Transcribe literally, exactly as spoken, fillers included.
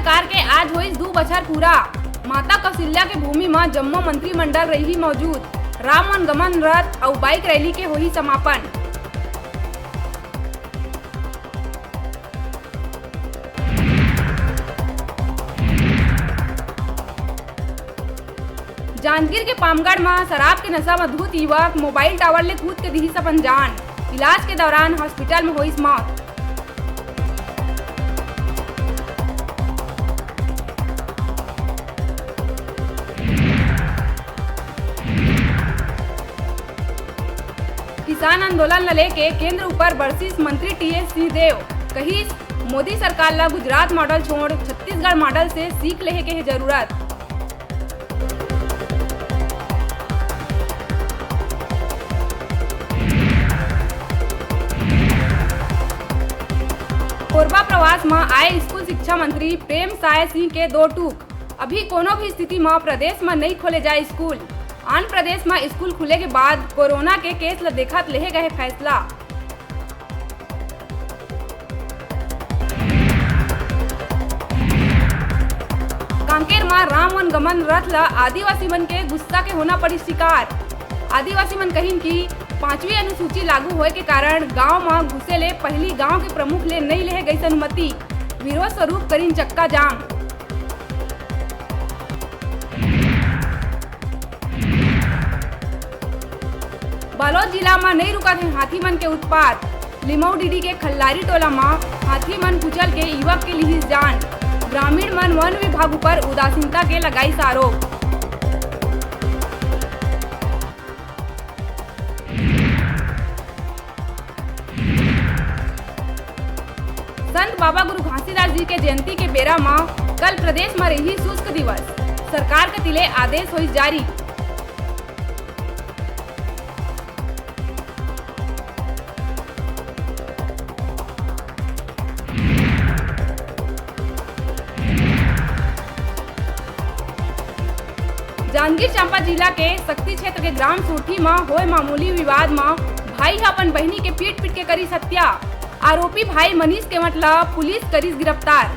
सरकार के आज होइस दू बछर पूरा। माता कौशल्या के भूमि म जम्मो मंत्रिमंडल रही मौजूद। राम वनगमन रथ अउ बाइक रैली के होही समापन। जांजगीर के पामगढ़ म शराब के नशा म धुत युवक मोबाइल टावर ले कूद के दिहिस अपन जान। इलाज के दौरान हॉस्पिटल म होइस मौत। किसान आंदोलन ल लेके केंद्र ऊपर बरसिस मंत्री टीएस सिंहदेव, कहिस, मोदी सरकार ल गुजरात मॉडल छोड़ छत्तीसगढ़ मॉडल से सीख लेहे के हे जरूरत। कोरबा प्रवास म आए स्कूल शिक्षा मंत्री प्रेम साय सिंह के दो टूक, अभी कोनो भी स्थिति म प्रदेश म नइ खोले जाए स्कूल। आन प्रदेश म स्कूल खुले के बाद कोरोना के केस ल देखत लेहे गए फैसला। कांकेर म राम वनगमन रथ ल आदिवासी मन के गुस्सा के होना पड़ी शिकार। आदिवासी मन कहिन कि पांचवी अनुसूची लागू होए के कारण गांव म घुसे ले पहिली गांव के प्रमुख ले नइ लेहे गइस अनुमति। विरोध स्वरूप करिन चक्का जाम। बालोद जिला म नइ रुकत हे हाथी मन के उत्पात। लिमऊ डीडी के खल्लारी टोला म हाथी मन कुचल के युवक के लिहिस जान। ग्रामीण मन वन विभाग ऊपर उदासीनता के लगाइस आरोप। संत बाबा गुरु घासीदास जी के जयंती के बेरा म कल प्रदेश म रही शुष्क दिवस, सरकार कति ले आदेश होइस जारी। जांजगीर चांपा जिला के सक्ती क्षेत्र के ग्राम सोठी म होए मामूली विवाद म भाई ह अपन बहिनी के पीट पीट के करिस हत्या। आरोपी भाई मनीष केवट ल पुलिस करिस गिरफ्तार।